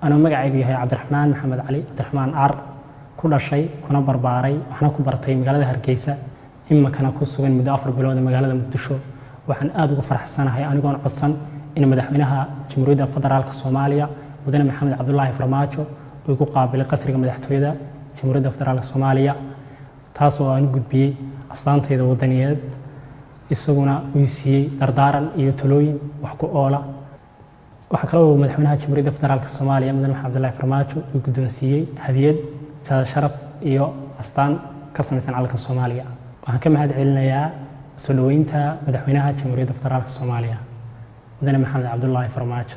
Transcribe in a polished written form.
Anuu magacaygu yahay Cabdiraxmaan Maxamed Cali, Cabdiraxmaan Ar, ku dhashay kuna barbaaray waxna ku bartay magaalada Hargeysa, iminkana ku sugan muddo 4 bilood ee magaalada Muqdisho, waxaan aada uga faraxsanahay anigoon codsan in Madaxweynaha Jamhuuriyadda Federaalka Soomaaliya, Mudane Maxamed Cabdulaahi Farmaajo, uu igu qaabilay qasriga madaxtooyada Jamhuuriyadda Federaalka Soomaaliya, taas oo aan u gudbiyey astaantayda wadaniyeed, isaguna uu siiyey dardaaran iyo talooyin wax ku oola. Waxaa kaloo Madaxweynaha Jamhuuriyadda Federaalka Soomaaliya, Mudane Maxamed Cabdulaahi Farmaajo, uu guddoonsiiyey hadiyad shahaado sharaf iyo astaan ka samaysan calanka Soomaaliya. Waxaan ka mahad celinayaa soo dhoweynta Madaxweynaha Jamhuuriyadda Federaalka Soomaaliya, Mudane Maxamed Cabdulaahi Farmaajo.